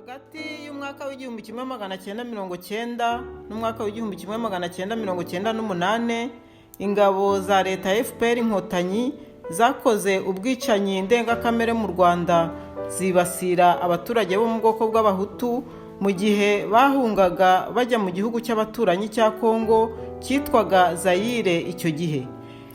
Hagati y'umwaka w'1990 n'umwaka w'1998, ingabo za leta ya FPR Inkotanyi zakoze ubwicanyi ndengakamere mu Rwanda, zibasira abaturage bo mu bwoko bw'Abahutu mu gihe bahungaga bajya mu gihugu cy'abaturanyi cya Kongo cyitwaga Zayire icyo gihe.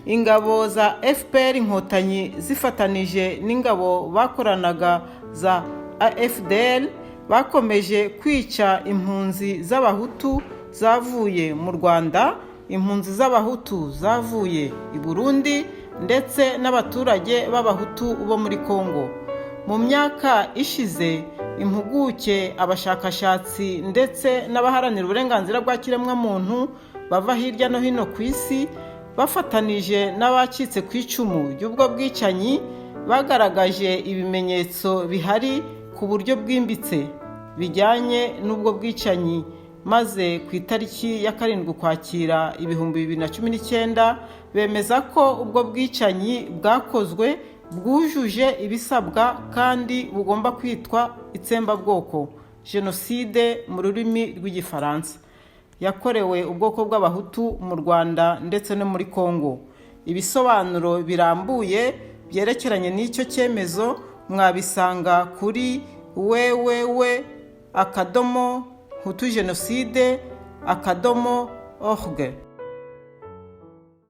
Ingabo za FPR Inkotanyi zifatanije n'ingabo bakoranaga za AFDL bakomeje kwica impunzi z'Abahutu zavuye mu Rwanda, impunzi z'Abahutu zavuye i Burundi ndetse n'abaturage b'Abahutu bo muri Kongo. Mu myaka ishize, impuguke, abashakashatsi ndetse n'abaharanira uburenganzira bwa kiremwamuntu bava hirya no hino ku isi bafatanije n'abacitse ku icumu ry'ubwo bwicanyi bagaragaje ibimenyetso bihari ku buryo bwimbitse bijyanye n'ubwo bwicanyi, maze ku itariki ya 7 Ukwakira 2019 bemeza ko ubwo bwicanyi bwakozwe bwujuje ibisabwa kandi bugomba kwitwa itsembabwoko, jenoside mu rurimi rw'Igifaransa, yakorewe ubwoko bw'Abahutu mu Rwanda ndetse no muri Kongo. Ibisobanuro birambuye byerekeranye n'icyo cyemezo mwabisanga kuri www.hutugenocide.org.